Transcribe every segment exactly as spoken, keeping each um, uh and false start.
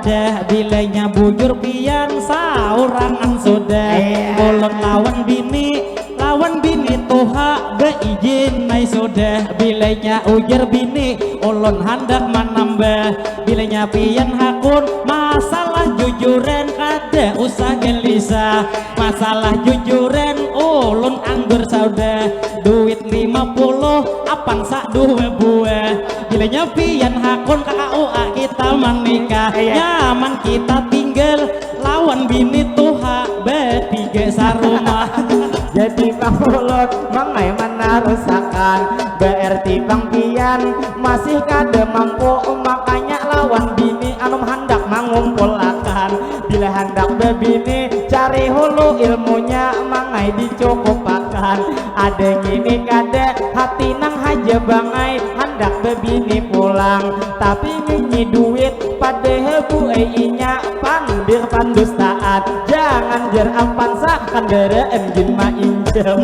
Dah bilanya bujur pian saurangan sudah. Iya. Ulun lawan bini, lawan bini tuha beijin ai sudah. Bilanya ujar bini, ulun handak manambah. Bilanya pian hakun masalah jujuran kada usah gelisah. Masalah jujuran ulun anggur sudah. Duit lima puluh apan sa dua buah. Bilanya pian hakun ka K U A kita manikah. Iya. Nyaman kita tinggal lawan bini tuha batiga sarumah. Jadi pang ulun mangai manarusakan. Berarti pang pian masih kada mampu, makanya lawan bini anum handak mangumpulakan. Bila handak babini cari hulu ilmunya, mangai dicukupakan. Ada ngini kada hati nang haja bangai handak babini pulang, tapi nginyi duit padahal buai inya pandir pandustaan. Jangan jar apan sa kandaraan gin mainjam.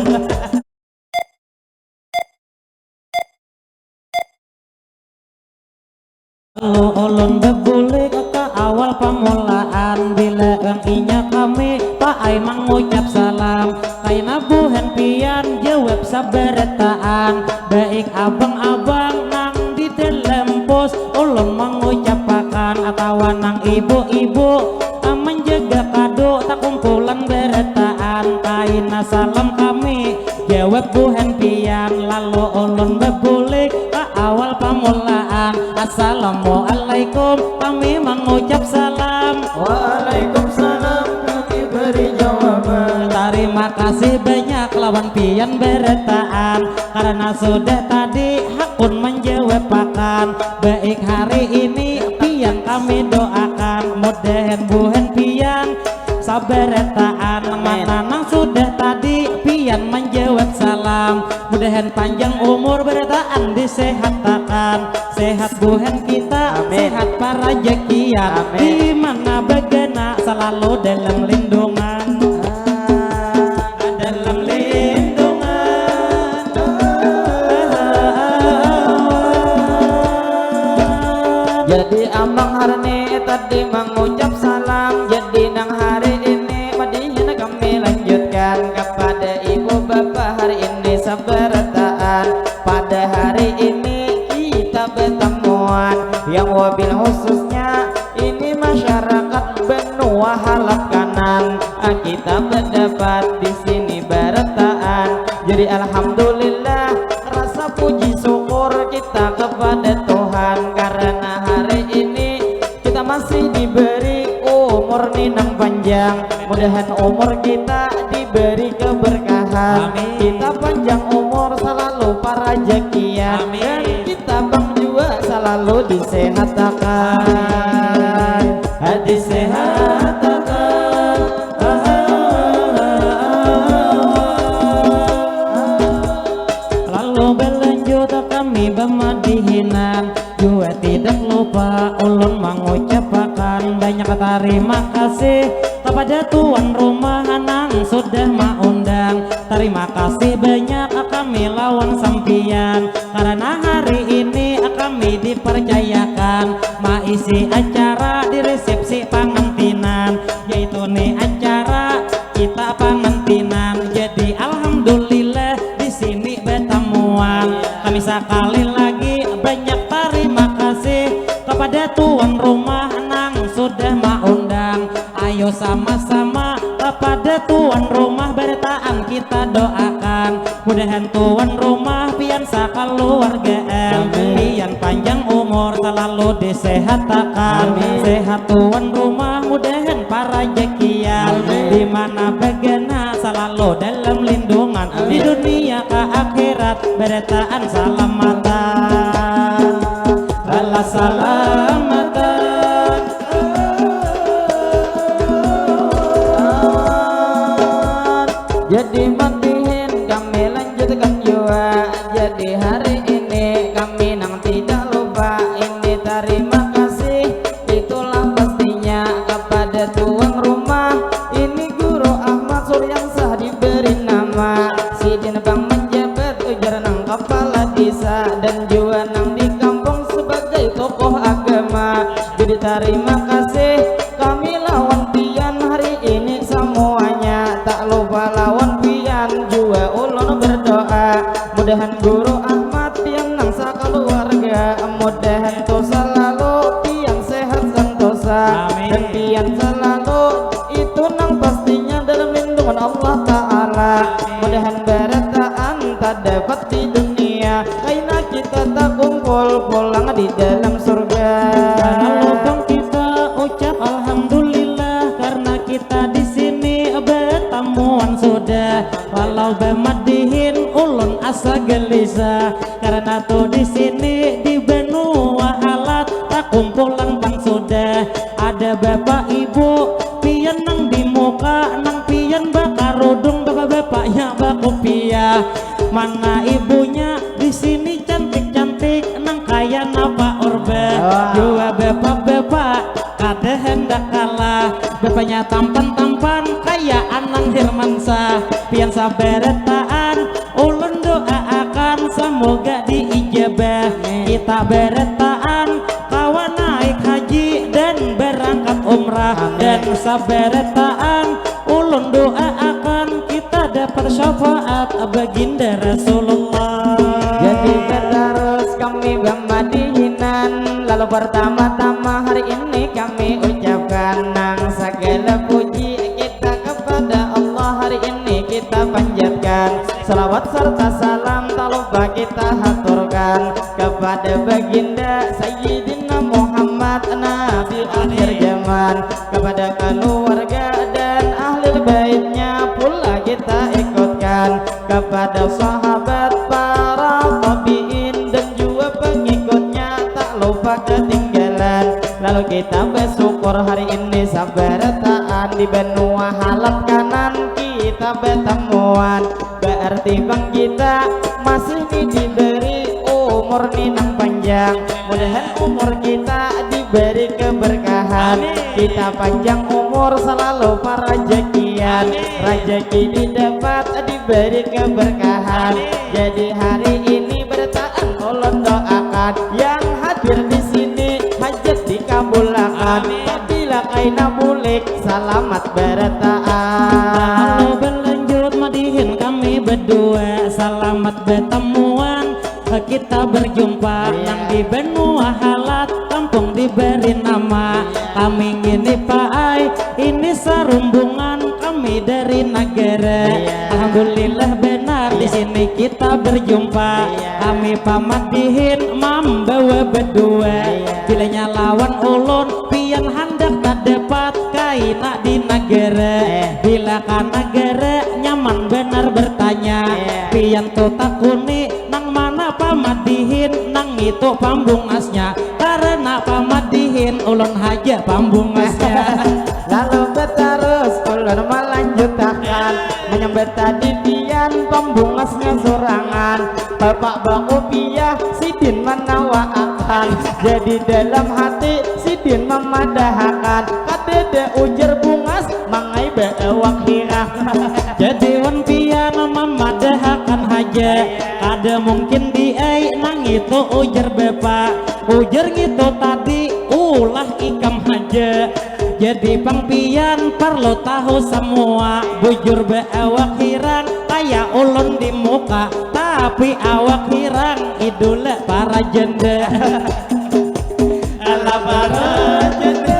Lalu ulun bebulik ka awal pamulaan, bila ang inya kami paai mangucap salam. Kaina buhan pian jawab sabarataan, baik abang-abang nang di dalam pos ulun mangucapakan, atawa nang ibu-ibu manjaga kado takumpulan barataan. Kaina salam kami jawab buhan pian, lalu ulun bebulik ka awal pamulaan. Assalamualaikum, kami mangucap salam. Waalaikumsalam, kami beri jawaban. Tarima kasih banyak lawan pian barataan, karena sudah tadi hakun manjawabakan. Baik hari ini pian kami doakan, mudahan buhan pian sabarataan. Amin. Mana nang sudah tadi pian manjawab salam, mudahan panjang umur barataan disehatakan. Sehat buhan kita, amin, sehat parajakian. Amin. Di mana bagana salalu dalam lindungan. Ah, dalam lindungan. Jadi Amang Harni tadi mangucap salam, jadi nang hari ini madihin kami lanjutkan kepada ibu bapa hari ini sabarataan. Pada hari ini kita batamuan, yang wabil khususnya ini masyarakat benua halap kanan. Ah, kita badapat di sini barataan. Jadi alhamdulillah, rasa puji syukur kita kepada Tuhan karena hari ini kita masih diberi umur ni nang panjang. Mudahan umur kita diberi keberkahan. Amin. Kita panjang umur, salalu parajakian. Amin. Dan kita pang jua salalu disehatakan. Amin. Disehatakan. Lalu berlanjut kami bamadihinan. Jua tidak lupa ulun mangucapakan banyak tarima kasih kepada tuan rumah nang sudah maundang. Tarima kasih banyak kami lawan sampiyan, karena hari ini kami dipercayakan maisi acara di resepsi pangantinan, yaitu ni acara kita pangantinan. Jadi alhamdulillah di sini batamuan. Kami sakali lagi banyak tarima kasih kepada tuan rumah nang sudah maundang. Ayo sama-sama kepada tuan rumah barataan kita doakan. Mudahan tuan rumah pian sakaluargaan. Amin. Pian panjang umur, salalu disehatakan. Amin. Sehat tuan rumah, mudahan parajakian. Amin. Di mana bagana salalu dalam lindungan. Amin. Di dunia ka akhirat barataan salamatan. Balas salamatan. Jadi madihin kami lanjutkan jua. Jadi hari ini kami nang tidak lupa ini tarima kasih, itulah pastinya kepada tuan rumah. Ini Guru Ahmad Suryansah diberi nama, sidin pang manjabat ujar nang kapala desa dan jua nang di kampung sebagai tokoh agama. Jadi tarima kasih Di dunia, kaina kita takumpul pulang di dalam surga. Kalau bang kita ucap alhamdulillah karena kita di sini bertamuan sudah. Walau bamadihin ulun asa gelisah karena tuh di sini di benua halat takumpulan bang sudah. Ada bapak ibu pian nang di muka nang pian bakarudung bapak-bapaknya bakupiah. Mana ibunya di sini cantik-cantik nang kaya napa urba. Wah. Jua bapak-bapak kada hendak kalah. Bapaknya tampan-tampan kaya Anang Hirmansyah. Pian sabarataan ulun doaakan semoga diijabah. Amin. Kita barataan kawa naik haji dan berangkat umrah. Amin. Dan sabarataan ulun doaakan kita dapat syafaat baginda Rasulullah. Jadi batarus kami bamadihinan. Lalu pertama-tama hari ini kami ucapkan nang sagala puji kita kepada Allah. Hari ini kita panjatkan salawat serta salam tak lupa kita haturkan kepada baginda Sayyidina Muhammad Nabi akhir zaman, kepada keluarga dan ahli baitnya pula kita ikutkan, kepada sahabat, para tabiin dan juga pengikutnya tak lupa ketinggalan. Lalu kita bersyukur hari ini sabarataan di benua halat kanan kita bertemuan. Berarti bang kita masih ni diberi umur ni nang panjang. Mudahan umur kita diberi keberkahan. Amin. Kita panjang umur selalu parajakian. Amin. Rajaki didapat diberi keberkahan. Amin. Jadi hari ini barataan ulun doakan yang hadir di sini hajat dikabulakan. Amin. Bila kaina bulik selamat barataan. Lalu berlanjut madihin kami berdua selamat bertemuan. Kita berjumpa. Iya. Nang di benua halat kampung diberi nama. Iya. Kami ngini paai ini sarumbungan kami dari Nagara. Iya. Alhamdulillah benar di sini kita berjumpa. Iya. Kami pamadihin mambawa berdua. Iya. Bilanya lawan ulun pian handak tadapat kaina di Nagara. Eh. Bila ka Nagara nyaman benar bertanya. Eh. Pian tu takuni nang mana pamadihin nang itu pambungasnya. Karena pamadihin ulun haja pambungasnya. Lalu batarus ulun malanjutakan menyambat tadi pian pambungasnya sorangan. Bapak bakupiah sidin manawaakan. Jadi dalam hati sidin mamadahakan. Kadada ujar bungas mangai baawak hirang. Jadi wan pian mamadahakan haja. Kada mungkin diai nang itu ujar bapa. Ujar ngitu tadi ulah ikam haja. Jadi pang pian parlu tahu samua. Bujur baawak hirang kaya ulun di muka. Tapi awak hirang idula para janda. Alah para janda.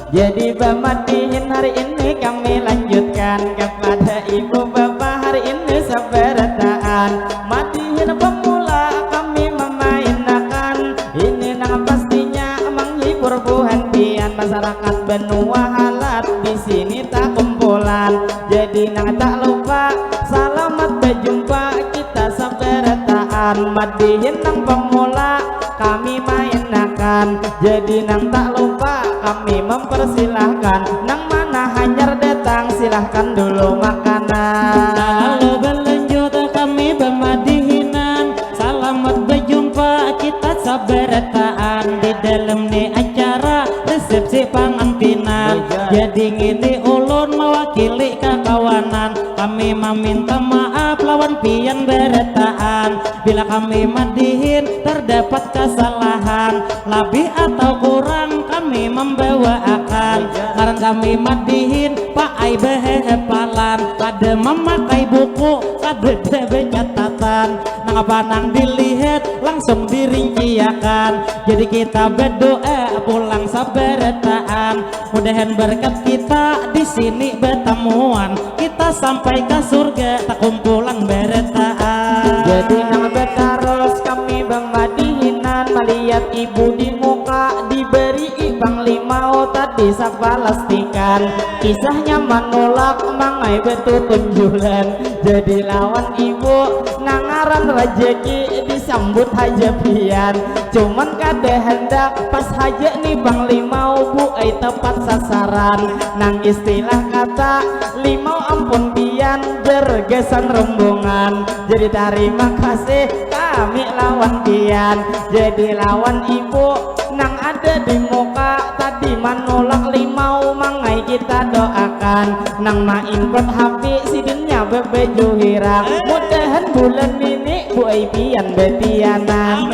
Jadi bamadihin hari ini kami lanjutkan kepada ibu bapa hari ini sabarataan. Madihin pemula kami memainakan. Ini nang pastinya menghibur buhan pian masyarakat benua halat di sini takumpulan. Jadi nang tak lupa selamat berjumpa kita sabarataan. Madihin nang pemula kami mainakan. Jadi nang tak lupa kami mempersilahkan. Nang mana hanyar datang silahkan dulu makanan. Lalu berlanjut kami bamadihinan. Salamat bajumpa kita sabarataan di dalam ni acara resepsi pangantinan. Jadi ngini ulun mawakili kakawanan, kami maminta maaf lawan pian barataan bila kami madihin terdapat kasalahan labih atau kurang kami mambawaakan. Ngaran kami madihin paai bahahapalan, kada mamakai buku, kadada bacatatan. Nangapa nang dilihat langsung dirinciakan. Jadi kita badoa pulang sabarataan. Mudahan berkat kita di sini batamuan, kita sampai ka surga takumpulan barataan. Jadi nang batarus kami bamadihinan, malihat ibu di muka diberi Bang Limau tadi sapalastikan. Kisahnya manulak mangai batutunjulan. Jadi lawan ibu nang ngaran rajaki disambut haja pian. Cuman kada handak pas haja ni Bang Limau buai tepat sasaran. Nang istilah kata limau ampun pian bergasan rombongan. Jadi tarima kasih kami lawan pian. Jadi lawan ibu nang ada di muka tadi manulak limau mangai kita doakan. Nang mainput hapi sidinnya bebaju hirang. Mudahan bulan ini buai pian betianan.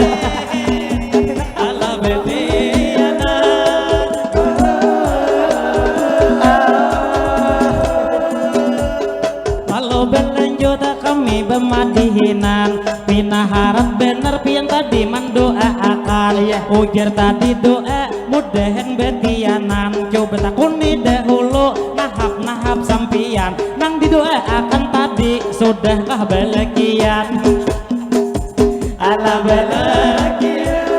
Alah betianan. Lalu berlanjut kami bemadihinan. Pina harat bener pian tadi mandoaakan. Iya. Ujar tadi doa mudahan betianan. Coba takuni dahulu nahap-nahap sampian. Nang didoaakan tadi sudahkah balakian? Alah balakian.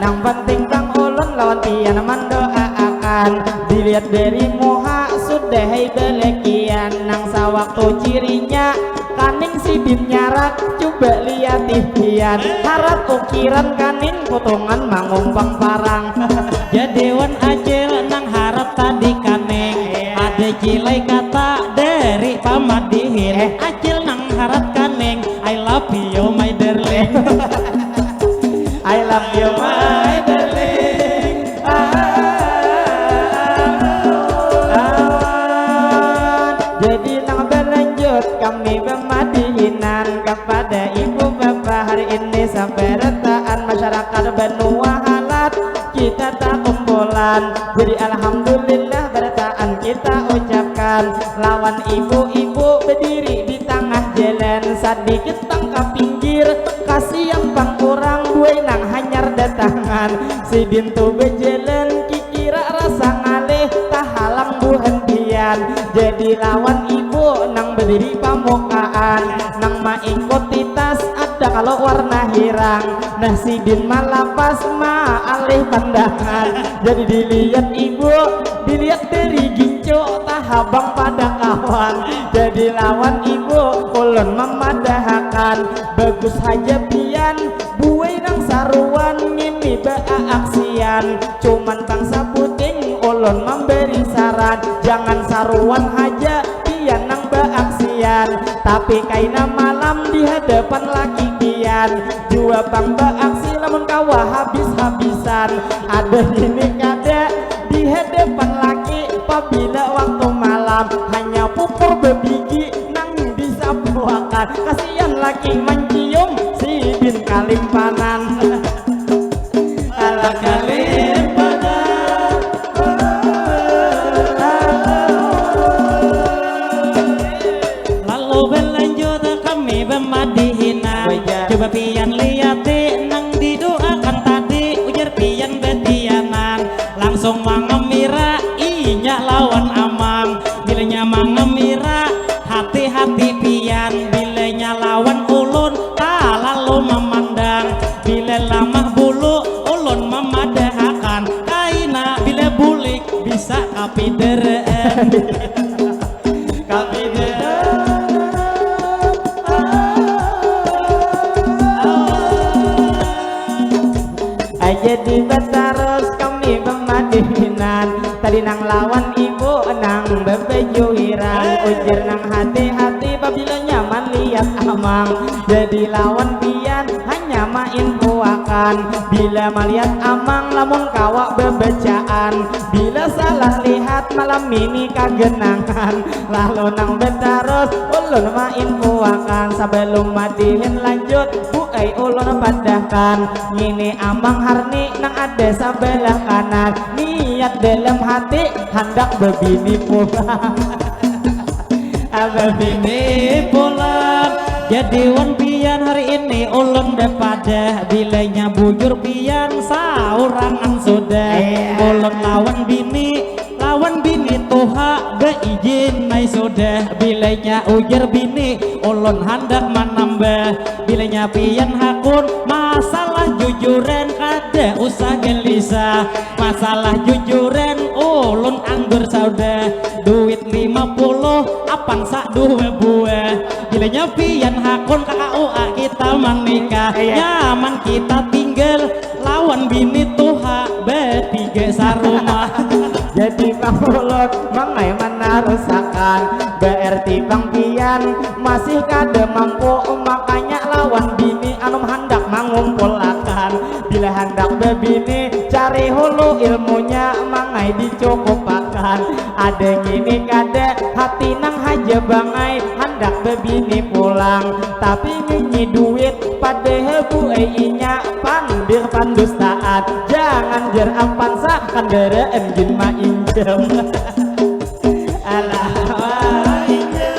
Nang penting bang ulun lawan pian mandoaakan. Dilihat dari muha sudah hai balakian. Nang sawaktu cirinya kaning sidin nyarak, coba lihat pian. Harat ukiran kaning putungan mangumpang parang. Jadi wan acil nang harat tadi kaning. Ada cilai kata dari pamadihin. Eh. Acil nang harat kaning. I love you my darling. I love you my darling. Ah, ah, ah. Jadi nang berlanjut kami bemadihinan kepada ibu bapa hari ini sabarataan masyarakat benua halat kita takumpulan. Jadi alhamdulillah barataan kita ucapkan lawan ibu-ibu berdiri di tangah jalan sadikit tang ka pinggir kasian pang urang buai nang hanyar datangan sidin tu bejalan kikira rasa ngalih tahalang buhan pian jadi lawan ibu nang berdiri pamukaan nang maikuti tas ada kalo warna hirang nah sidin malapas maalih pandangan jadi dilihat ibu dilihat dari gincu tahabang pada kawan jadi lawan ibu ulun mamadahakan bagus haja pian buai nang saruan ngini baaksian cuman pang sabuting ulun mambari saran jangan saruan haja pian nang baaksian tapi kaina malam di hadapan laki pian jua pang baaksi lamun kawa habis-habisan ada ngini kada di hadapan laki pabila waktu malam hanya pupur bebigi nang disapuakan kasian laki mancium sidin kalimpanan ala kalimpanan lalu berlanjut kami bemadihinan coba pian liati nang didoakan tadi ujar pian betianan langsung mangamira inya lawan amang bilanya mangamira hati-hati pian bilanya lawan ulun talalu mamandang bila lamah bulu ulun mamadahakan kaina bila bulik bisa kapideraan kapideraan Jadi batarus kami bamadihinan tadi nang lawan ibu nang babaju hirang ujar nang hati-hati pabila nyaman lihat amang jadi lawan pian hanya mainfuakan bila malihat amang lamun kawa babacaan bila salah lihat malam ini kagenangan lalu nang batarus ulun mainfuakan sabalum madihin lanjut buai ulun padahkan ngini amang harni nang ada sabalah kanan niat dalam hati handak babini pulang babini pulang Jadi wan pian hari ini ulun bepadah, bilanya bujur pian saurangan sudah. Iya. Ulun lawan bini, lawan bini tuha beijin ai sudah. Bilanya ujar bini ulun handak manambah, bilanya pian hakun masalah jujuran kada usah gelisah. Masalah jujuran ulun anggur saudah, duit lima puluh apan sa dua buah. Bilanya pian hakun K K U A kita manikah. Iya. Nyaman kita tinggal lawan bini tuha betiga sarumah. Jadi pangulun mangai manarusakan, berarti pang pian masih kada mampu, makanya lawan bini anum handak mangumpulakan. Bila handak bebini cari hulu ilmunya, mangai dicukupakan. Ada ngini kada hati nang haja bangai, handak bebini pulang, tapi nginyi duit pada hebu ai inya pandir pandustaan. Jangan jer apan sa kandaraan gin mainjam. Alah, wah, injam.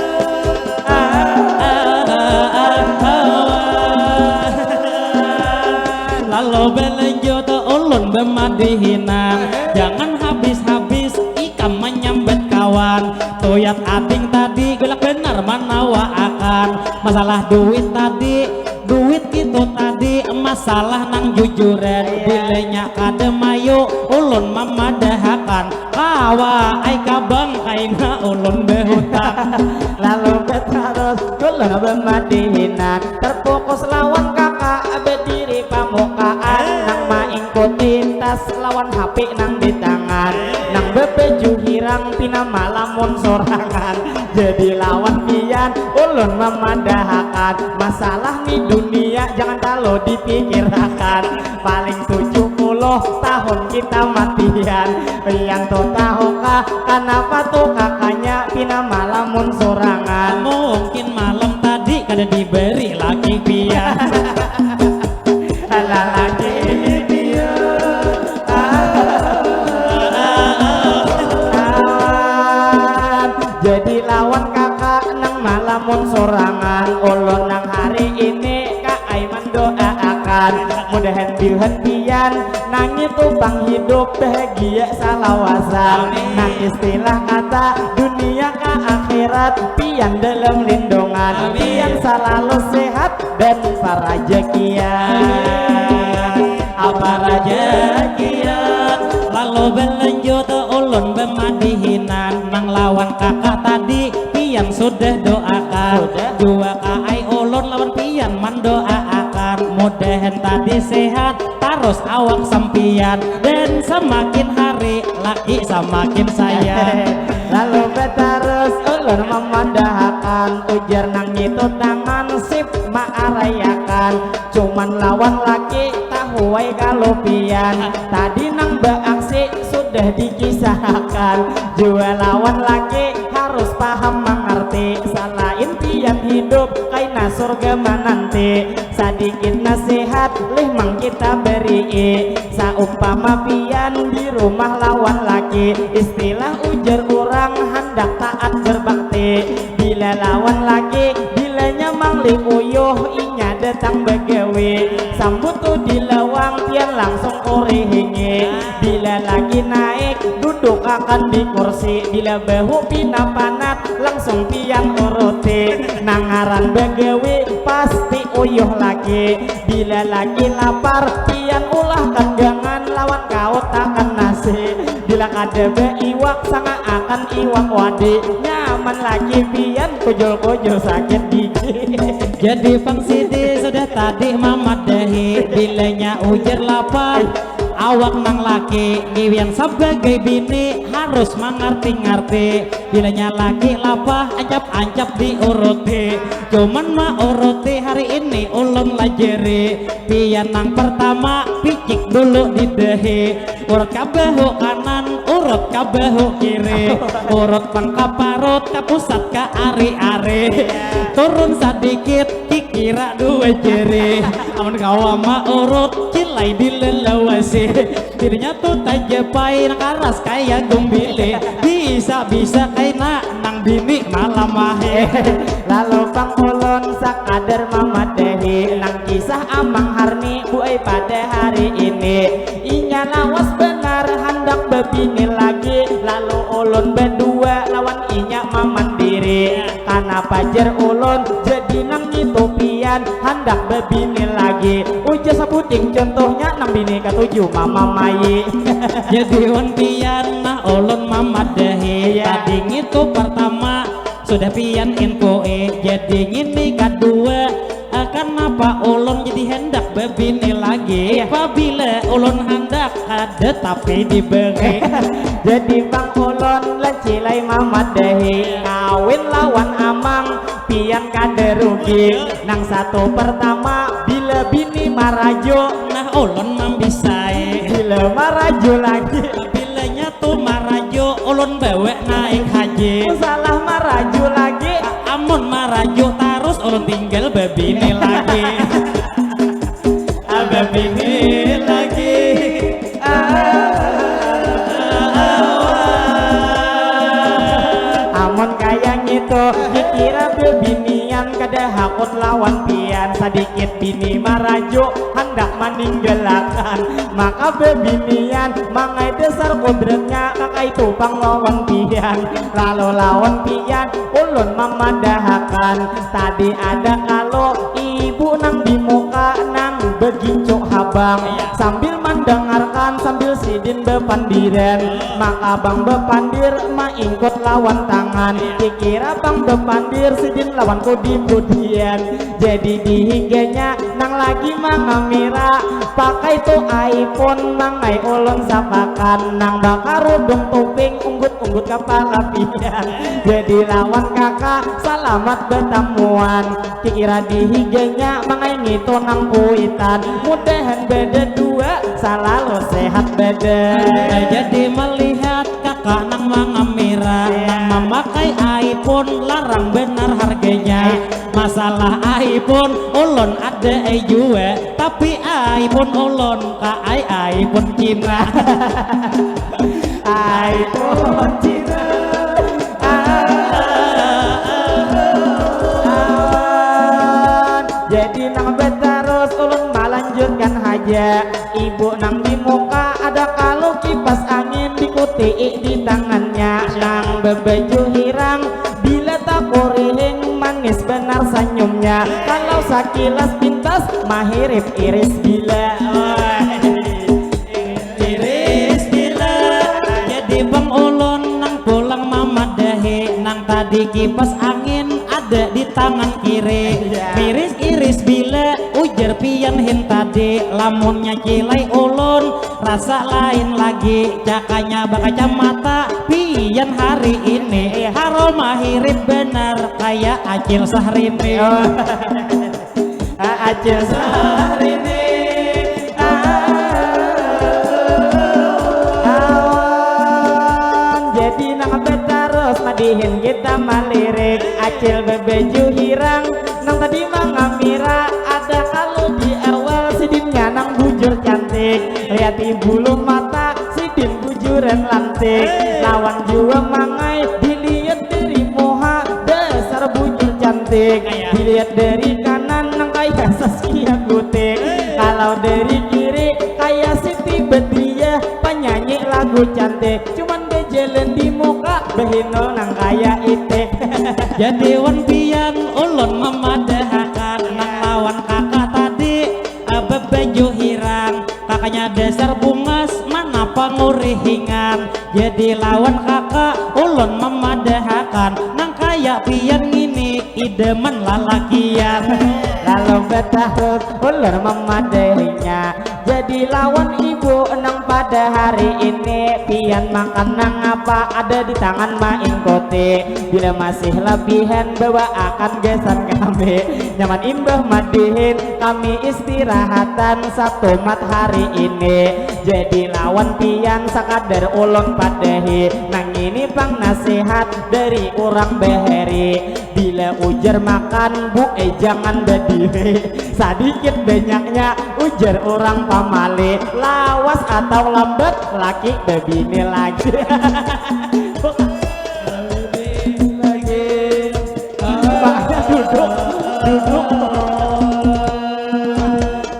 Lalu belanjut ulun bemadihinan. Jangan habis-habis ikam menyambat kawan. Tuyat ading tadi galak benar manawaakan. Masalah duit tadi, duit itu tadi masalah nang jujuran. Iya. Bilanya kada mayu ulun mamadahakan. Kawa ai kabang kaina ulun behutang. Lalu betarus ulun bemadihinan, terfokus lawan kakak bediri pamukaan. Nang maingkuti tas lawan H P nang di tangan, nang bebaju hirang pina malamun sorangan. Jadi lawan pian ulun mamadahakan, masalah ni dunia jangan terlalu dipikirakan. Paling tujuh puluh tahun kita matian. Pian tu tahukah kanapa tu kakanya pina malamun sorangan? Mungkin malam tadi kada diberi laki pian. Lalaki pian. Jadi lawan kakak nang malamun sorangan, ulun nang hari ini ka ai mandoaakan. Mudahan biuhan pian nang itu pang hidup bahagia salawasa. Amin. Nang istilah kata dunia ka akhirat pian dalam lindungan. Amin. Pian salalu sehat dan parajakian. Apa rajakian? Lalu belanjut ulun bemadihinan, nang lawan kakak tadi pian sudah doakan. Sudah. Jua ka ai ulun lawan pian mandoaakan, mudahan tadi sehat tarus awak sampian, dan semakin hari laki samakin sayang. Lalu betarus ulun mamadahakan, ujar nang ngitu tangan sip maarayakan. Cuman lawan laki tahu ai kalu pian, tadi nang baaksi sudah dikisahakan. Jua lawan laki harus paham mangarti, salain pian hidup kaina surga mananti. Sadikit nasihat lih mang kita beri'i, saumpama pian di rumah lawan laki, istilah ujar urang handak taat berbakti. Bila lawan laki, bilanya mangli uyuh inya datang bagawi, sambut tu di lawang pian langsung urihingi. Bila laki naik, duduk akan di kursi, bila bahu pina panat, langsung pian uruti. Nang ngaran bagawi pasti uyuh laki. Bila laki lapar, pian ulahkan gangan lawan kautakan nasi. Bila kada baiwak, sangaakan iwak wadi. Nyaman laki pian kujul-kujul sakit gigi. Jadi pang sidi sudah tadi mamadahi, bilanya ujar lapah awak nang laki, gawian sabagai bini harus mangarti-ngarti. Bilanya laki lapah ancap-ancap diuruti, cuman mauruti hari ini ulun lajari. Pian nang pertama picik dulu di dahi, urut ka bahu kanan, Urut ka bahu kiri, urut pang ka parut, ka pusat ka ari-ari. Turun sadikit, kikira dua jari. Amun kawa maurut, cilai dilelawasi. Dirinya tu tajapai nang karas kaya gumbili. Bisa-bisa kaina nang bini malamahi. Lalu pang ulun sakadar mamadahi nang kisah Amang Harni buai pada hari ini. Inya lawas banar handak babini lagi, lalu ulun badua lawan inya mamandiri. Kanapa jar ulun jadi nang ngitu pian handak babini lagi? Ujar sabuting contohnya nang bini katuju mamamai. Jadi wan pian nah ulun mamadahi. Iya. Tadi ngitu pertama sudah pian infoi, jadi ngini kadua. Ah, kanapa ulun jadi handak babini lagi? Iya. Pabila ulun handak kada tapi diberi. Jadi pang ulun lancilai mamadahi kawin lawan amang pian kada rugi. Nang satu pertama bila bini marajo. Nah ulun mambisai. Bila marajo lagi. Bilanya tu marajo ulun bawa naik haji. Salah marajo lagi. Amun marajo tarus ulun tinggal babini lagi. Babini lagi. Amun kaya ngitu dikira bebinian kada hakut lawan pian. Sadikit bini marajo handak maninggalakan, maka bebinian mangai dasar kodratnya kakaitu pang lawan pian. Lalu lawan pian ulun mamadahakan tadi ada kalu ibu nang di muka nang begincuk habang. Iya. Sambil mandangarkan sambil sidin bepandiran. Maka bang bepandir maingkut lawan tangan. Iya. Dikira bang bepandir sidin lawan kudi-kudian. Jadi dihiganya nang lagi mangamira pakai tu iPhone mangai ulun sapakan nang bakarudung tuping unggut-unggut kapala pian. Jadi lawan kaka salamat betamuan. Kikira dihiganya mangai ngitu nang kuitan. Mudahan bada dua salalu sehat badan. Jadi melihat kakak nang mangamira, iya, nang memakai iPhone larang benar harganya. Iya. Masalah iPhone ulun ada ai jua, tapi iPhone ulun ka ai iPhone Cina. iPhone Cina. Jadi nang betarus ulun malanjutkan haja. Ibu nang di muka ada kalu kipas angin dikutii di tangannya. Nang bebaju hirang bila takurihing manis benar senyumnya. Kalau sakilas pintas mahirip iris bila. Iris bila. Jadi bang ulun nang pulang mamadahi nang tadi kipas angin ada di tangan kiri. Iya. Miris iris bila ujar pian hin tadi lamunnya cilai ulun rasa lain lagi cakanya bakacamata pian hari ini. Iya. Haroma hirip benar kaya Acil Sahrini. Oh. Acil Sahrini. Awan jadi nang betarus madihin kita malirik Acil bebeju hirang nang tadi mangamira ada kalu di awal sidinnya nang bujur cantik liati bulu mata sidin bujuran lantik lawan jua mangai dilihat dari moha dasar bujur cantik dilihat dari kanan nang kaya Saskia Gutik kalau dari kiri kaya Siti Badriah penyanyi lagu cantik cuman bejalan di muka behinul nang kaya itik. Jadi wan pian ulun memadahakan nang lawan kakak tadi bebaju hirang kakaknya dasar bungas mana pangurihingan jadi lawan kakak ulun memadahakan nang kaya pian ngini idaman lalakian. Lalu betahut ulun memadahinya jadi lawan ibu nang Pada hari ini pian makan nang apa ada di tangan maingkuti. Bila masih labihan bawa akan gasan kami. Nyaman imbah madihin kami istirahatan satumat hari ini. Jadi lawan pian sakadar ulun padahi. Nang ini pang nasihat dari urang bahari. Bila ujar makan bu eh jangan berdiri. Sadikit banyaknya ujar orang pamali. Lawas atau lambat laki bebini lagi. Pak, duduk, duduk.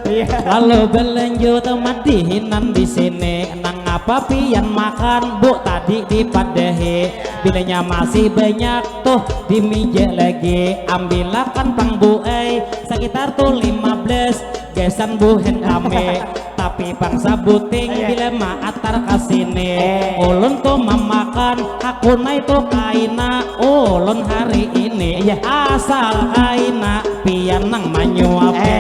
Iya. Lalu berlanjut madihinan di sini. Nang apa pian makan bu tadi dipadahi. Bilanya masih banyak tuh di meja lagi. Ambilakan pang bu ai sekitar tuh lima belas gasan buhan kami. Tapi pang sabuting bila maatar ka sini. Ulun tu mamakan hakuna itu kaina. Ulun hari ini asal kaina pian nang manyuapi.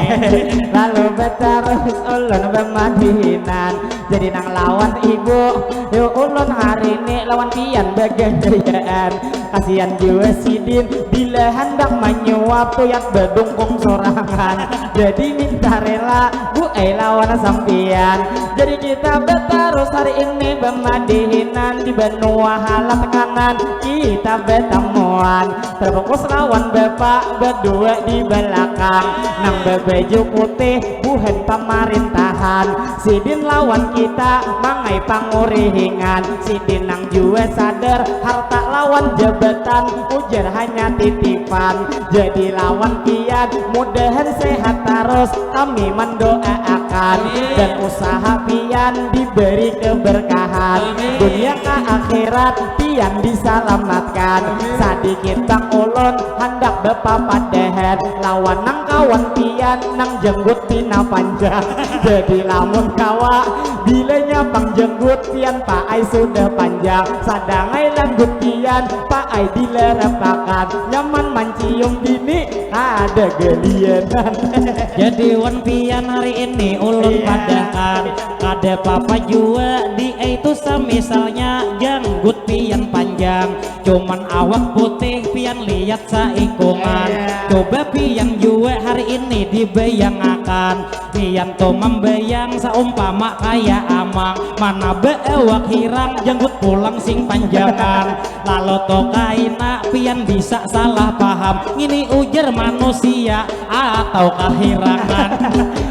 Lalu batarus ulun bamadihinan. Jadi nang lawan ibu, yuk ulun hari ini lawan pian bagandayaan. Kasian jua sidin bila handak manyuap tuyat badungkung sorangan. Jadi minta rela bu ai lawan sampian. Jadi kita batarus hari ini bamadihinan di banua halat kanan kita batamuan. Terfokus lawan bapak berdua di belakang nang babaju putih buhan pamarintahan. Sidin lawan kita mangai pangurihingan. Sidin nang jua sadar harta lawan jabatan ujar hanya titipan. Jadi lawan pian mudahan sehat terus kami mendoaakan dan usaha pian diberi keberkahan dunia ke akhirat pian diselamatkan. Sadikit bang ulun handak bapapadahan lawan nang kawan pian nang jenggut pina panjang. Jadi lamun kawa bilanya pang jenggut pian paai sudah panjang. Sadangai langgut pian paai dilarapakan nyaman mancium bini kada galianan. Jadi wan pian hari ini ulun padakan kada papa jua di itu samisalnya janggut pian panjang. Cuman awak putih pian lihat saikungan. Coba pian jua hari ini dibayangakan. Pian tu mambayang saumpama kaya amang. Mana baawak hirang janggut pulang sing panjangan. Lalu tu kaina pian bisa salah paham. Ngini ujar manusia atau kahirangan.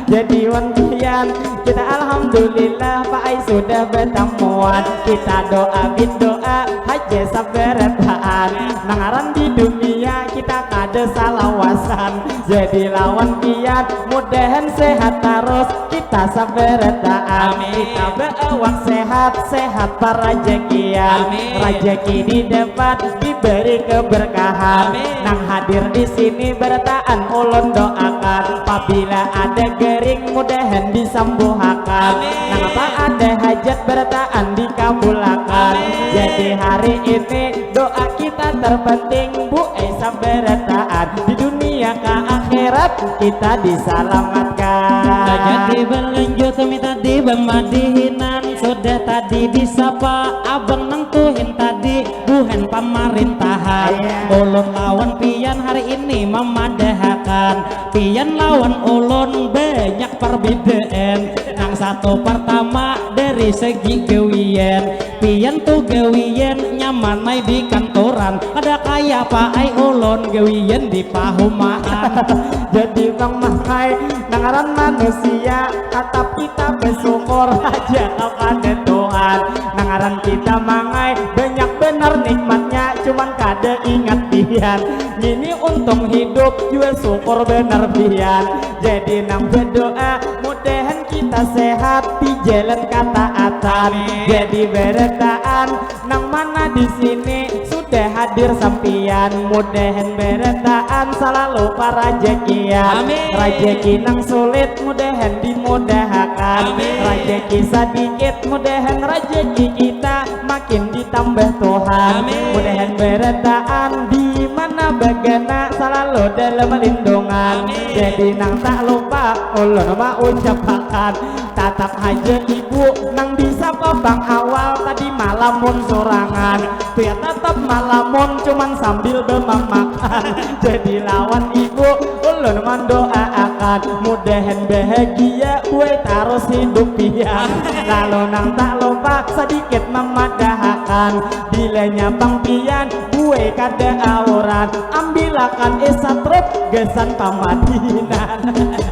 Jadi wan pian kita alhamdulillah paai sudah batamuan. Kita doa bin doa haja sabarataan. Nang ngaran di dunia kita kada salawasan. Jadi lawan pian mudahan sehat tarus kita sabarataan. Kita baawak sehat sehat parajakian. Rajaki didapat diberi keberkahan. Nang hadir di sini barataan ulun doakan. Pabila ada garing mudahan disambuhakan. Nang apa ada hajat barataan dikabulakan. Jadi hari ini doa kita terpenting bu eh sabarataan di dunia ke akhirat kita diselamatkan. Jadi berlanjut kami tadi bamadihinan sudah tadi disapa abang nang tuhin tadi buhan pamarintahan. Ulun lawan pian hari ini mamadahakan pian lawan ulun banyak perbedaan. Nang satu pertama dari segi gawian. Pian tu gawian nyamanai di kantoran. Kada kaya paai ulun gawian di pahumaan. Jadi bang mangai nang ngaran manusia tatap kita bersyukur aja kepada Tuhan. Nang ngaran kita mangai banyak benar nikmatnya cuman kada ingat pian. Ngini untung hidup jua syukur benar pian. Jadi nang berdoa mudahan kita sehat di jalan kataatan. Jadi barataan nang mana di sini sudah hadir sampian mudahan barataan salalu parajakian. Rajaki nang sulit mudahan dimudahakan. Rajaki sadikit mudahan rajaki kita makin ditambah Tuhan. Mudahan barataan di mana Bagana salalu dalam lindungan. Amin. Jadi nang tak lupa ulun maucapakan, tatap haja ibu nang disapa pang awal tadi malamun surangan. Tuh ya tatap malamun cuman sambil bemamakan. Jadi lawan ibu ulun mandoaakan, mudahan bahagia buai tarus hidup pian. Lalu nang tak lupa sadikit mamadahakan, bilanya pang pian buai kada auran, ambilakan isatrup gasan pamadihinan.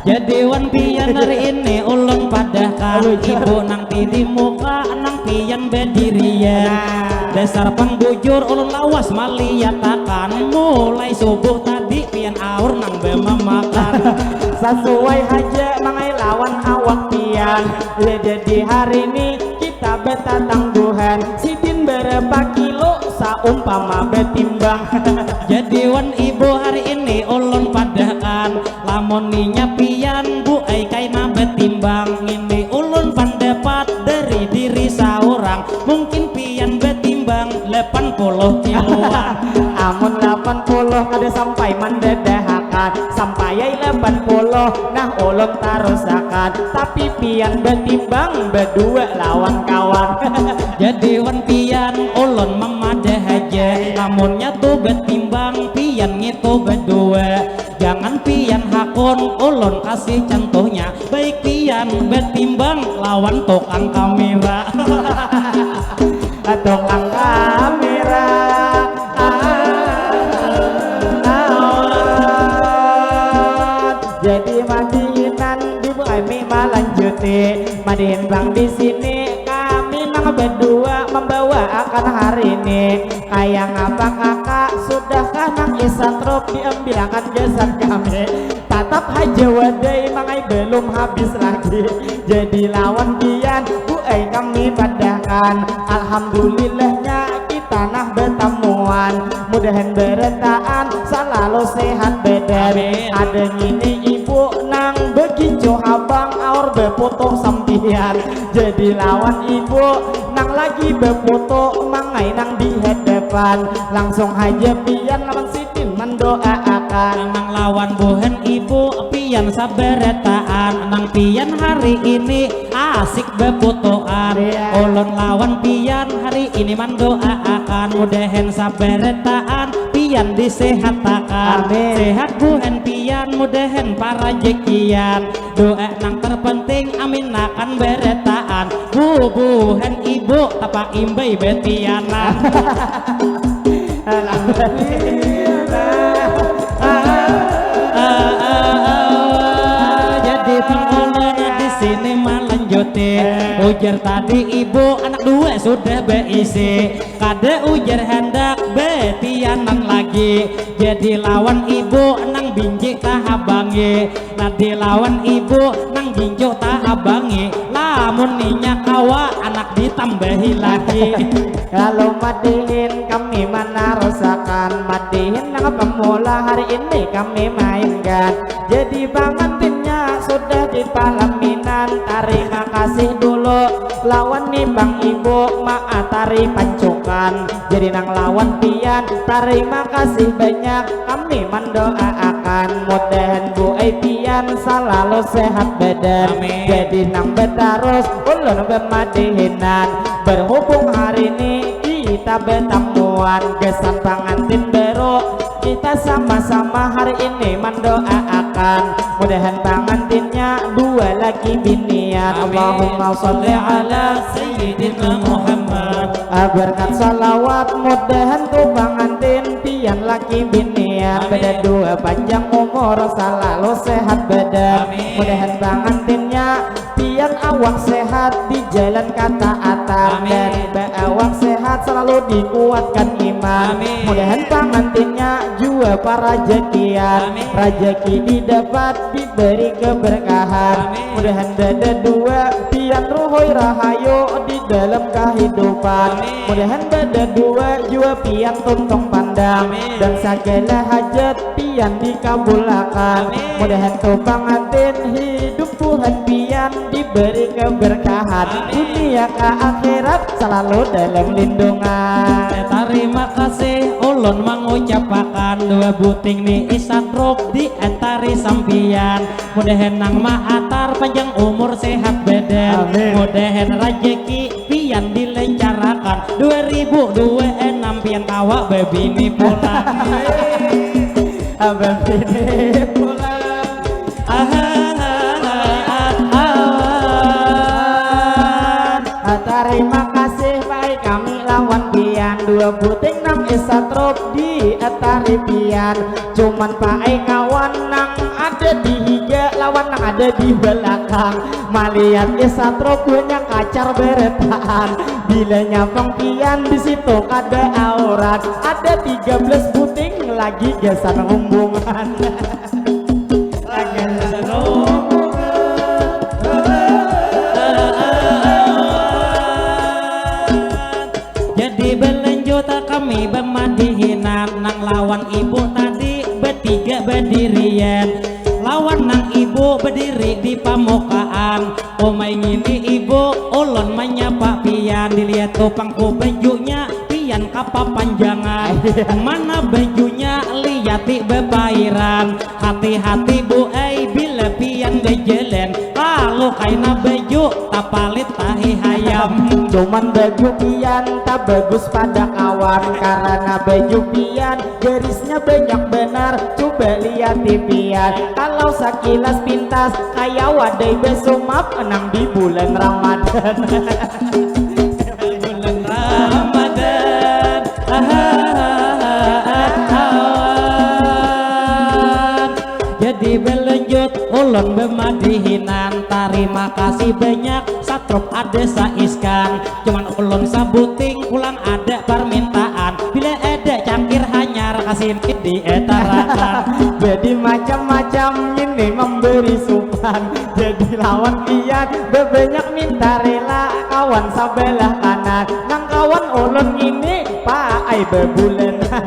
Jadi wan pian hari ini ulun padahkan, ibu nang pidi muka nang pian badirian. Dasar pang bujur ulun lawas maliatakan, mulai subuh tadi pian aur nang bamamakan. Sasuai haja mangai lawan awak pian. Ya, jadi hari ini kita batatangguhan, sidin berapa kilo saumpama batimbang. Jadi wan ibu hari ini ulun padahkan, lamun ninya pian buai kaina batimbang, ini ulun pandapat dari diri saurang, mungkin pian batimbang lapan puluh kiloan. Amun lapan puluh kada sampai mandadahakan, sampai ai lapan puluh nah ulun tarusakan, tapi pian batimbang badua lawan kawan. Jadi wan pian ulun mamadah haja, lamunnya tu batimbang pian ngitu badua. Jangan pian hakun, ulun kasih contohnya. Baik pian batimbang lawan tukang kamera. Tukang kamera. Ah, ah. Jadi madihinan di kami malanjuti. Madihin bang di sini kami nang badua mambawa akan hari ini. Kaya ngapa kakak, sudahkah nang isatrup diambilakan gasan kami? Tatap haja wadai mangai belum habis lagi. Jadi lawan pian buai kami padahkan, alhamdulillahnya kita nah batamuan. Mudahan barataan salalu sehat badan. Amin. Ada ngini ibu nang bagincu habang aur baputuh sampian. Jadi lawan ibu nang lagi baputuh mangai nang di hadapan. Langsung haja pian lawan sidin mandoaakan. Nang lawan buhan ibu pian sabarataan, nang pian hari ini asik baputuhan. Iya. Ulun lawan pian hari ini mandoaakan, mudahan sabarataan pian disehatakan. Amin. Sehat buhan pian, mudahan parajakian. Doa nang terpenting aminakan barataan. Bubuhan ibu tapak imbai batianan. Alhamdulillah. Ah, ah, ah, ah. Jadi pang ulun di sini malanjuti. Eh. Ujar tadi ibu anak dua sudah baisi. Kada ujar handak batianan lagi. Jadi lawan ibu nang binji tahabangi. Nah, dilawan ibu nang gincu tahabangi, lamun inya kawa anak ditambahi lagi. Lalu madihin kami manarusakan, madihin nang pemula hari ini kami mainkan. Jadi pangantinnya sudah di palaminan, tarima kasih dulu lawan ni bang ibu maatari pancukan. Jadi nang lawan pian, tarima kasih banyak. Kami mandoaakan mudahan buai pian salalu sehat badan. Amin. Jadi nang batarus ulun bamadihinan. Berhubung hari ni kita batamuan gasan pangantin baru, kita sama-sama hari ini mandoaakan mudahan pangantinnya dua lagi binian. Amin. Allahumma sholli ala Sayyidina Muhammad. Ah, berkat salawat mudahan tu pangantin pian laki binian. Amin. Bada dua panjang umur salalu sehat badan. Amin. Mudahan pangantinnya pian awak sehat di jalan kataatan. Amin. Dan baawak sehat selalu dikuatkan iman. Amin. Mudahan pangantinnya jua parajakian. Amin. Rajaki didapat diberi keberkahan. Amin. Mudahan bada dua pian ruhui rahayu di dalam kahidupan. Amin. Mudahan bada dua jua pian tuntung pandang. Amin. Dan sagala hajat pian dikabulakan. Amin. Mudahan tu pangantin hidup Tuhan pian diberi keberkahan, dunia ke akhirat selalu dalam lindungan. Tarima kasih ulun mangucapakan dua buting ni isatrup di atari sampian. Mudahan nang maatar panjang umur sehat badan. Amin. Mudahan rajaki pian dilencarakan. Dua ribu dua enam pian kawa babini pulang. Abang ini pulang. Ah, tarima kasih baik kami lawan pian, dua buting nang isatrup di atari pian. Cuman paai kawan nang ada di higa lawan nang ada di belakang malihat isatrup banyak kacar beretaan. Bila nyabang pian di situ kada aurat, ada tiga belas buting lagi gasan rumbungan. Jadi balanjut kami bamadihinan, nang lawan ibu tadi batiga badirian. Lawan nang ibu badiri di pamukaan. Umai ngini ibu, ulun manyapa pian, dilihat tu pangku bajunya pian kapapanjangan. Mana bajunya, liati bapairan. Hati-hati bu ai, bila pian bajalan, lalu kaina baju tapalit tahi hayam. Cuman baju pian tabagus pada kawan, karena baju pian garisnya banyak benar. Coba liati pian, kalau sakilas pintas kaya wadai basumap nang di bulan Ramadan. Bulan Ramadan. Jadi balanjut ulun bamadihinan, tarima kasih banyak satrup ada saiskan. Cuman ulun sabuting pulang ada parmintaan, bila ada cangkir hanyar kasini dietarakan. Jadi macam-macam ini memberi supan. Jadi lawan pian babanyak minta rela, kawan sabalah kanan nang kawan ulun ngini paai babulanan.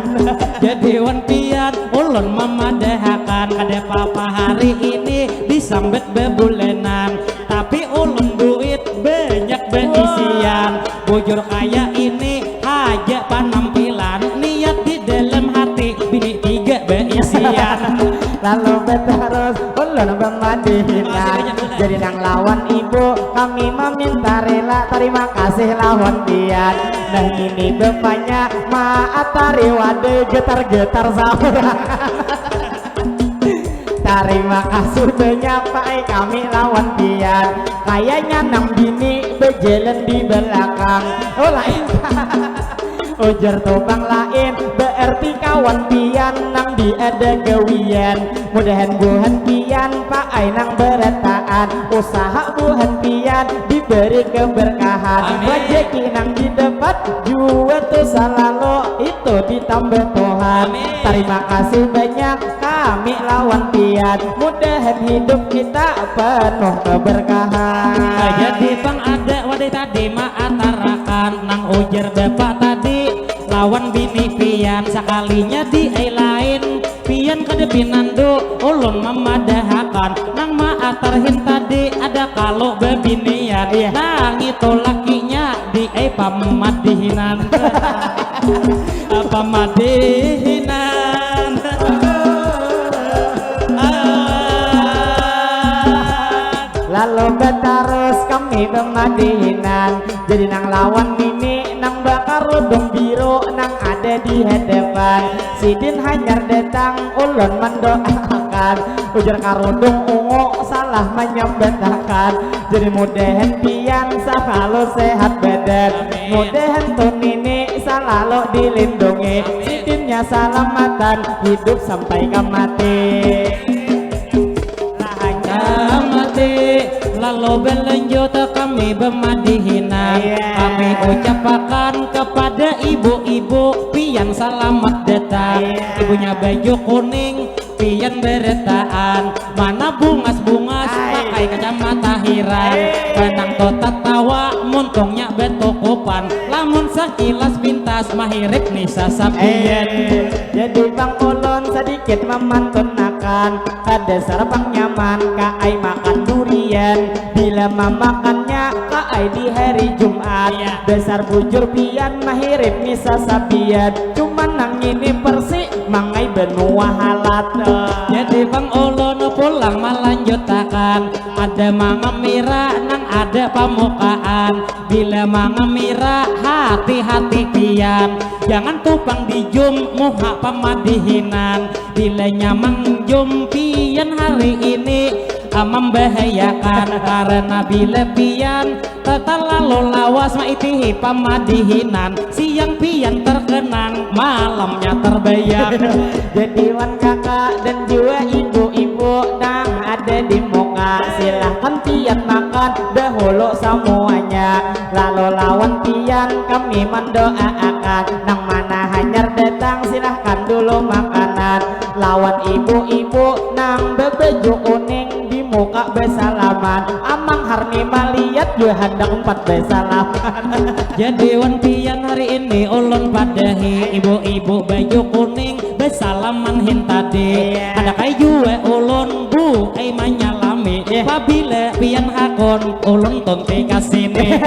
Jadi wan pian ulun mamadahakan, kada papa hari ini disambat babulanan, tapi ulun duit banyak baisian. Bujur kaya ini haja panampilan, niat di dalam hati bini tiga baisian. Lalu batarus ulun bamadihinan. Jadi nang lawan ibu kami maminta rela, tarima kasih lawan pian. Nah ini bapanya maatari wadai getar-getar saurang. Tarima kasih banyak paai kami lawan pian. Kayanya nang bini bajalan di balakang. Oh lain. Ujar tu pang lain, berarti kawan pian nang diada gawian. Mudahan buhan pian paai nang barataan, usaha buhan pian diberi keberkahan. Amin. Rajaki nang didapat jua tu salalu itu ditambah Tuhan. Amin. Tarima kasih banyak kami lawan pian, mudahan hidup kita penuh keberkahan. Jadi pang ada wadai tadi maatarakan, nang ujar bapak tadi lawan bini pian, sakalinya di ai lain pian kada pinandu ulun mamadahakan, nang maatar hin tadi ada kalu babinian. Iya. Nang itu lakinya di ai pamadihinan. Pamadihinan. Lalu batarus kami bamadihinan. Jadi nang lawan nini nang bakarudung biru nang ada di hadapan. Sidin hanyar datang ulun mandoakan. Ujar karudung ungu salah manyambatakan. Jadi mudahan pian salalu sehat badan. Amin. Mudahan tu nini salalu dilindungi. Sidinnya salamatan hidup sampai ka mati. Lah hanyar Mati. Lalu balanjut kami bamadihinan. Iya. Kami ucapakan kepada ibu-ibu pian salamat datang. Iya. Ibunya baju kuning pian beretaan, mana bungas-bungas Hai. pakai kacamata hiran. Hai. Benang tu tatawa muntungnya batukupan. Lamun sakilas pintas mahirip ni sasapian. Eh, jadi bang ulun sedikit memantunakan, kada sarabang nyaman ka ai makan durian. Pian, bila mamakannya kaai di hari Jumat. Iya. Dasar bujur pian mahirim misa sapian. Cuman nang ini persi mangai benua halat. Jadi bang ulun pulang malanjutakan. Ada mangamira nang ada pamukaan. Bila mangamira hati-hati pian. Jangan tupang dijum muha pamadihinan. Bila nyamang jum pian hari ini. Ah, membahayakan karena bila pian terlalu lawas maitihi pamadihinan, siang pian terkenang, malamnya terbayang. Jadi wan kakak dan juga ibu-ibu nang ada di muka, silahkan pian makan dahulu semuanya. Lalu lawan pian kami mendoaakan, nang mana hanyar datang silahkan dulu makanan. Lawan ibu-ibu nang bebaju kuning di muka besalaman. Amang Harni malihat jua handak umpat besalaman. Jadi wan pian hari ini ulun padahi ibu-ibu baju kuning besalaman hintadi. Iya. Handak ai jua ulun bu ai manyalami. Iya. Pabila pian hakun ulun tunti ka sini.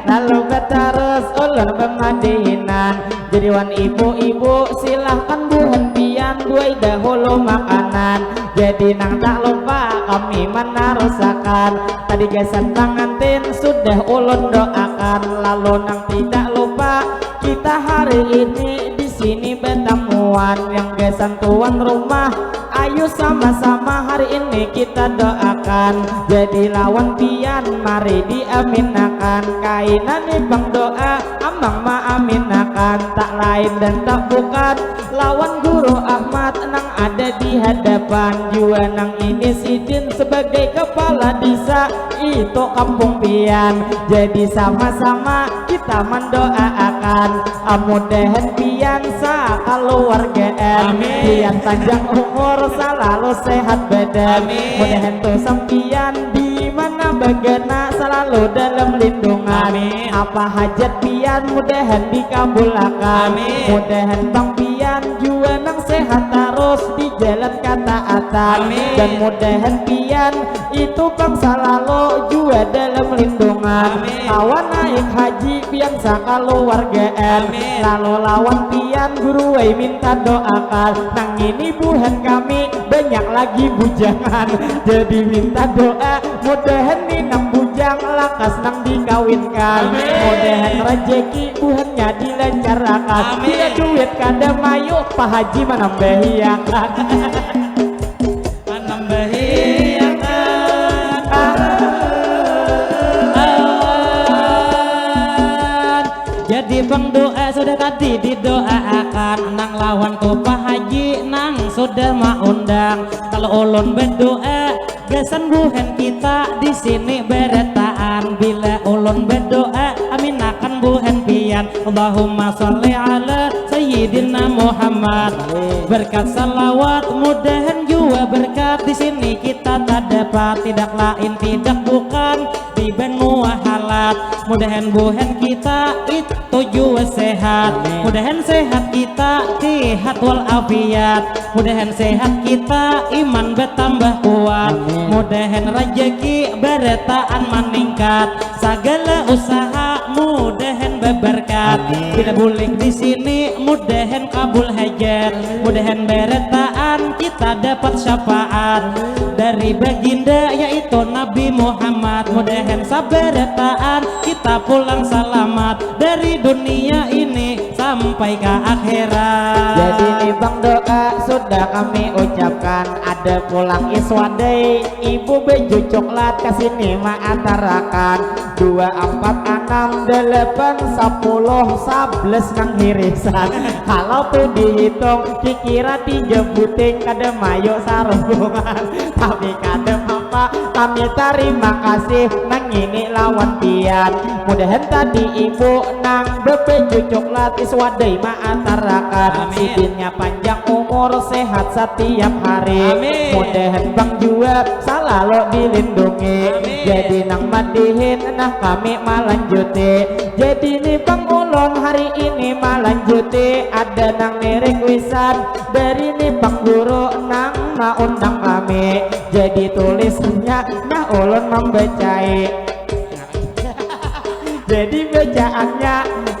Lalu batarus ulun bamadihinan. Jadi wan ibu-ibu silahkan buhan pian duai dahulu makanan. Jadi nang tak lupa kami menarusakan. Tadi gasan pangantin sudah ulun doakan. Lalu nang tidak lupa kita hari ini di sini bertemuan yang gasan tuan rumah. Ayu sama-sama hari ini kita doakan. Jadi lawan pian mari diaminakan. Kaina ni bang doa, amang maaminakan. Tak lain dan tak bukan lawan Guru Ahmad nang ada di hadapan. Jua nang ini sidin sebagai kepala desa itu kampung pian. Jadi sama-sama kita mendoaakan, ah, mudahan pian sakaluargaan. Amin. Pian panjang umur, selalu sehat badan. Amin. Mudahan tu sampian di mana bagana selalu dalam lindungan. Amin. Apa hajat pian mudahan dikabulakan. Amin. Mudahan bang pian jua nang sehat terus di jalan kataatan. Amin. Dan mudahan pian itu bang salalu jua dalam lindungan. Amin. Lawan naik haji pian sakaluargaan. Amin. Lalu lawan pian guru ai minta doakan. Nang ini buhan kami banyak lagi bujangan. Jadi minta doa mudahan ni nang bujang lakas nang dikawinkan. Amin. Mudahan rejeki buhannya dilancarkan. Amin. Bila duit kada mayu, Pak Haji manambahiakan. Manambahiakan. Awan. Jadi bang doa sudah tadi didoaakan, nang lawan tu Pak Haji nang sudah maundang. Kalau ulun berdoa, gasan buhan kita di sini berataan. Bila ulun berdoa, aminakan buhan pian. Allahumma sholli ala Sayyidina Muhammad. Berkat salawat, mudahan jua berkat di sini kita tak dapat. Tidak lain, tidak bukan di banua halat. Mudahan buhan kita itu jua sehat. Amin. Mudahan sehat kita sehat walafiat. Mudahan sehat kita iman bertambah kuat. Amin. Mudahan rejeki berataan meningkat. Sagala usaha mudahan beberkat. Amin. Bila bulik di sini mudahan kabul hajat. Mudahan berataan kita dapat syafaat dari baginda yaitu Nabi Muhammad. Mudahan sabarataan kita pulang salamat dari dunia ini sampai ke akhirat. Jadi ni bang doa sudah kami ucapkan. Ada pulang iswadai, ibu baju coklat ke sini maatarakan. Dua, empat, enam, delapan, sepuluh, sebelas nang hirisan. Kalau tu dihitung, kikira tiga buting kada mayu sarungan. Tapi kada apa, kami tarima kasih nang ini lawan pian. Mudahan tadi ibu nang bebaju coklat iswadai maatarakan. Amin. Sidinnya panjang umur, sehat setiap hari. Amin. Mudahan bang jua salalu dilindungi. Amin. Jadi nang madihin nah kami malanjuti. Jadi ni bang ulun hari ini malanjuti. Ada nang nirik wisan dari ni bang guru nang Nah, undang kami jadi tulisnya, nah ulun membacai. Jadi bacaannya,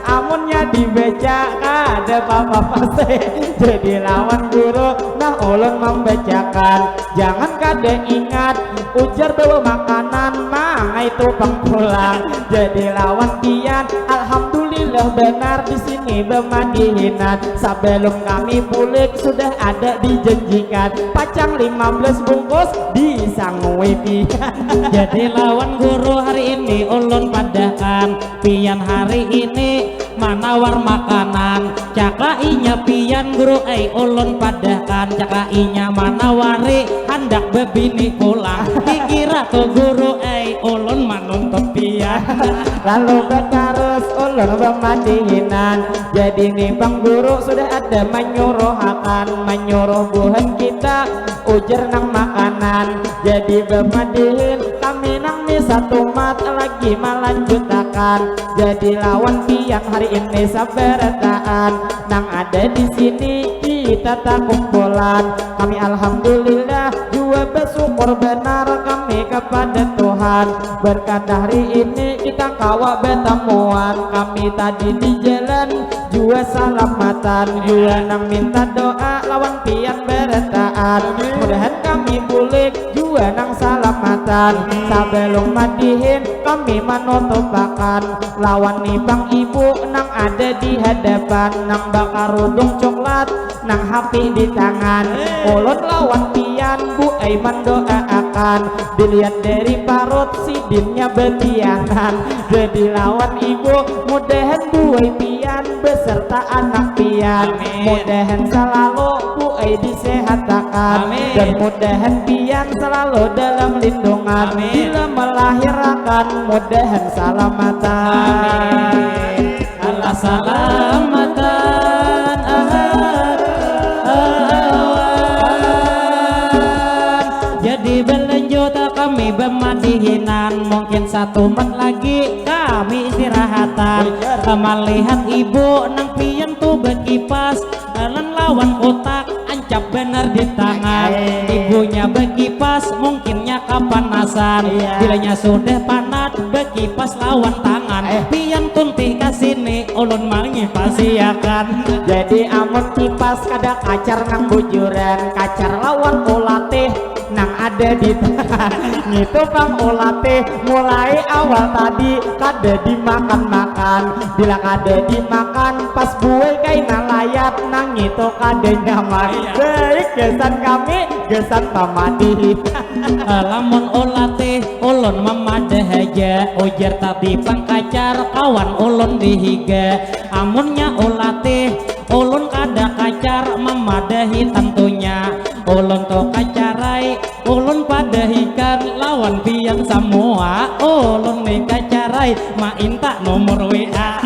amunnya dibaca kada apa-apa sih. Jadi lawan guru, nah ulun membacakan. Jangan kada ingat, ujar bawa makanan, mangai tu pang pulang. Jadi lawan pian, alhamdulillah benar di sini bemadihinan. Sebelum kami bulik sudah ada dijanjikan, pacang lima belas bungkus disangui pian. Jadi lawan guru hari ini ulun padahkan, pian hari ini manawar makanan. Cakainya pian guru ai ulun padahkan, cakainya manawari handak bebini pulang. Dikira tu guru ai ulun manuntut pian. Lalu batarus ulun bemadihinan. Jadi ni bang guru sudah ada menyuruhakan, menyuruh buhan kita ujar nang makanan. Jadi bemadihin kami nang ni satumat lagi melanjutakan. Jadi lawan pian hari ini sabarataan nang ada di sini kita takumpulan. Kami alhamdulillah jua bersyukur benar kami kepada Tuhan. Berkat hari ini kita kawa bertemuan. Kami tadi di jalan jua salamatan, jua nang minta doa lawan pian berataan. Mudahan kami bulik jua nang salamatan. Sebelum madihin kami manutupakan lawan ni bang ibu nang ada di hadapan, nang bakarudung coklat, nang hapi di tangan. Ulun lawan pian bu ai mandoaakan. Dilihat dari parut sidinnya betianan. Jadi lawan ibu, mudahan buai pian beserta anak pian. Amin. Mudahan selalu buai disehatakan. Amin. Dan mudahan pian selalu dalam lindungan. Amin. Bila melahirakan, mudahan salamatan. Amin. Alah salamatan, ah, ah, ah. Jadi berlanjut kami bemadihinan, mungkin satu menit lagi kami istirahatan. Bener. Melihat ibu nang pian tu bekipas, lan lawan kotak ancap bener di tangan. Eh. Ibunya bekipas, mungkinnya kapanasan. Iya. Bilanya sudah panat, bekipas lawan tangan. Eh. Pian tunti ka sini, ulun mangipasiakan. Jadi amun kipas kada kacar nang bujuran, kacar lawan ulatih nang ada di tangan. Ngitu pang ulatih mulai awal tadi kada dimakan-makan. Bila kada dimakan, pas buai kaina layat, nang ngitu kada nyaman. Iya. Baik gasan kami, gasan pamadi. Lamun ulatih, ulun mamadah haja, ujar tadi pang kacar kawan ulun di higa. Amunnya ulatih, ulun kada kacar mamadahi tantunya. Ulun tu kacarai, ulun padahikan lawan pian samua. Ulun ni kacarai, mainta nomor W A.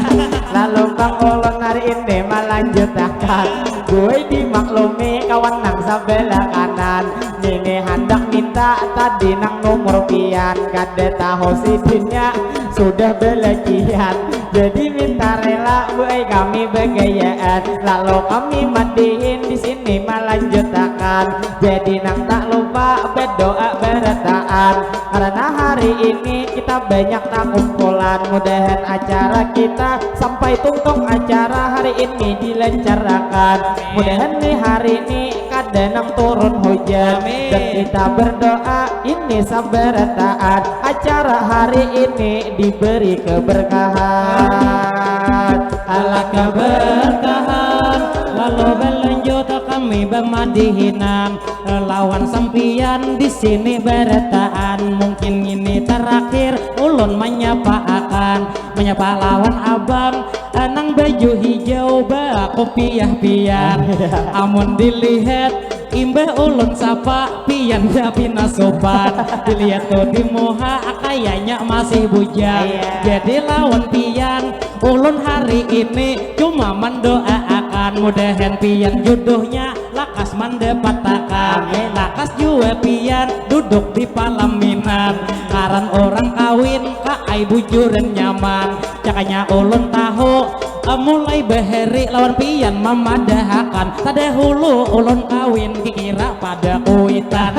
Lalu pang ulun hari ini malanjutakan. Buai dimaklumi kawan nang sabelah kanan. Nini handak minta tadi nang nomor pian. Kada tahu sidinnya sudah belakian. Jadi minta rela buai kami begayaan. Lalu kami madihin di sini malanjutakan. Jadi nang tak lupa berdoa berataan. Karena hari ini kita banyak takumpulan. Mudahan acara kita sampai tungtung acara hari ini dilancarakan. Mudahan nih hari ini kada nang turun hujan. Amin. Dan kita berdoa ini sabarataan acara hari ini diberi keberkahan. Alah keberkahan, lalu berlanjut kami bemadihinan lawan sampian di sini barataan. Mungkin ini terakhir ulun menyapa akan menyapa lawan abang nang baju hijau bakopiah pian. Amun dilihat imbah ulun sapa pian ya pina sopan. Dilihat tuh di muha kayaknya masih bujang. Iya. Jadi lawan pian ulun hari ini cuma mendoaakan mudahan pian jodohnya lakas mandapatakan. Amin. Lakas jua pian duduk di palaminan. Ngaran orang kawin ka ai bujuran nyaman. Cakanya ulun tahu Mulai bahari lawan pian mamadahakan, tadahulu ulun kawin kikira pada kuitan.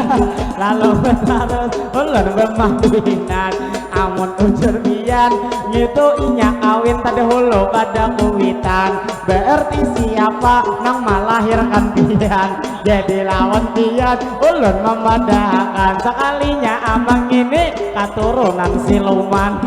Lalu betarus ulun bemadihinan, amun ujur pian ngitu inya kawin tadahulu pada kuitan. Berarti siapa nang malahirkan pian? Jadi lawan pian ulun mamadahakan, sakalinya amang ini katurunan siluman.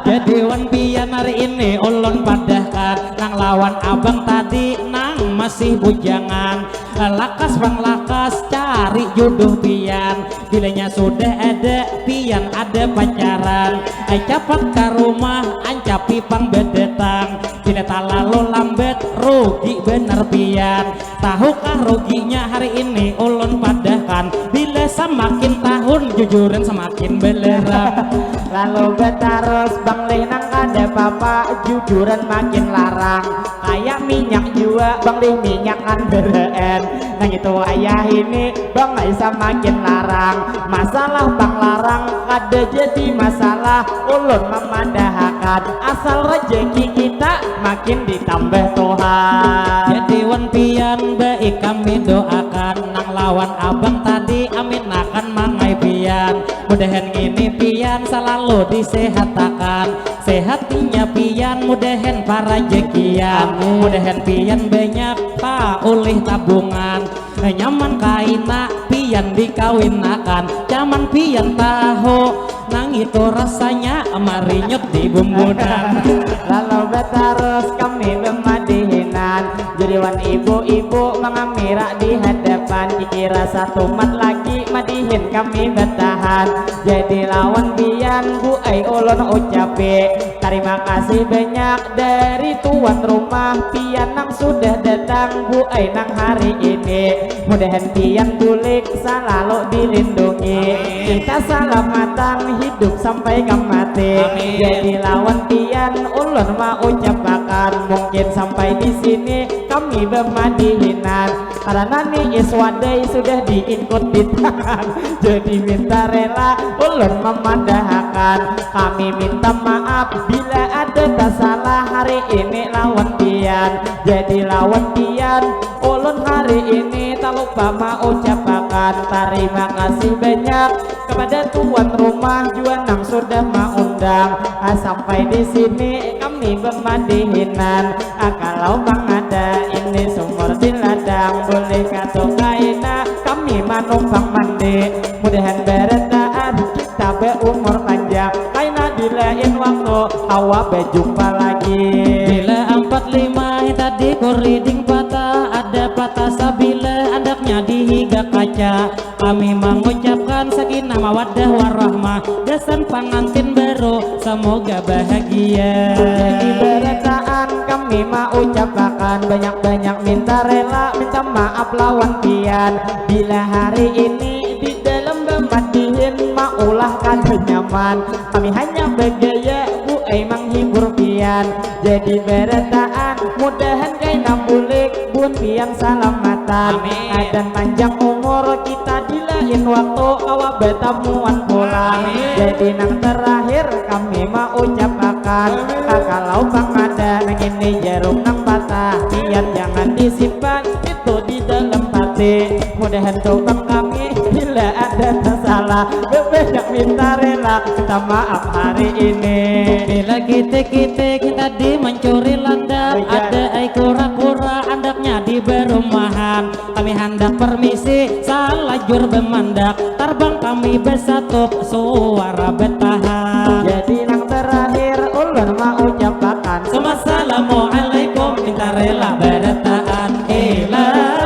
Jadi wan pian hari ini ulun padahkan, nang lawan abang tadi nang masih bujangan. Lakas pang lakas cari jodoh pian, bilanya sudah ada pian ada pacaran. Ai capat ka rumah ancapi pang badatang, bila talalu lambat rugi banar pian. Tahukah ruginya hari ini ulun padahkan, bila samakin tahun jujuran samakin balarang. Lalu batarus bang lih nang kada papa, jujuran makin larang. Kaya minyak jua bang lih minyakan bereen. Nang itu wayah ini bang ai samakin larang. Masalah pang larang kada jadi masalah, ulun mamadahakan asal rejeki kita makin ditambah Tuhan. Jadi wan pian baik kami doakan, nang lawan abang tadi amin akan mangai pian. Mudahan ngini pian salalu disehatakan, sehat inya pian mudahan parajakian. Amin. Mudahan pian banyak paulih tabungan, nyaman kaina pian dikawinakan, jaman pian tahu nang itu rasanya marinyut di bumbunan. Lalu batarus kami bemadihinan, jadi wan ibu-ibu mangamira di hadapan, kikira satumat lagi madihin kami batahan. Jadi lawan pian bu ai ulun ucapi tarima kasih banyak dari tuan rumah pian nang sudah datang bu ai nang hari ini. Mudahan pian bulik salalu dilindungi. Amin. Kita salamatan hidup sampai ka mati. Amin. Jadi lawan pian ulun maucapakan, mungkin sampai di sini kami bemadihinan karena ni iswadai sudah diingkut di tangan. Jadi minta rela ulun mamadahakan, kami minta maaf bila ada tasalah hari ini lawan pian. Jadi lawan pian ulun hari ini talupa maucapakan tarima kasih banyak kepada tuan rumah jua nang sudah maundang. Ah, sampai di sini kami bemadihinan. Ah, kalau mangada ini sumur di ladang, boleh katu kaina kami manumpang mandi. Mudahan barataan kita beumur panjang, kaina di lain waktu kawa bejumpa lagi. Bila ampat lima tadi kuriding patah, ada patah sabila andaknya di higa kaca. Kami mangucapkan sakinah mawaddah warahmah, gasan pangantin baru semoga bahagia. Jadi barataan kami maucapakan banyak-banyak minta rela, minta maaf lawan pian. Bila hari ini di dalam bamadihin maulah kada nyaman, kami hanya bagaya bu ai manghibur pian. Jadi barataan mudahan kaina bulik bun pian salamatan. Amin. Dan panjang umur kita di lain waktu kawa batamuan pulang. Amin. Jadi nang terakhir kami maucapakan, amin, kalau pang ada nang ini jarum nang patah, pian jangan disimpan itu di dalam hati. Mudahan tu pang kami bila ada tasalah, banyak minta rela minta maaf hari ini. Bila kitik-kitik tadi mancuri landak, iya, ada ai kura-kura andaknya di berumahan. Kami handak permisi, salajur bemandak, tarbang kami besatup suara betahan. Jadi nang terakhir ulun maucapakan, assalamualaikum, minta rela barataan. Ilahi.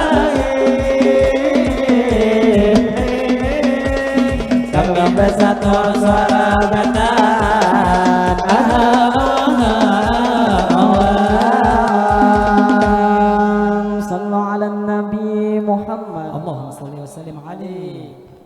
Kami besatur suara batan. Sallu ala Nabi Muhammad. Allahumma salli wa sallim alaihi.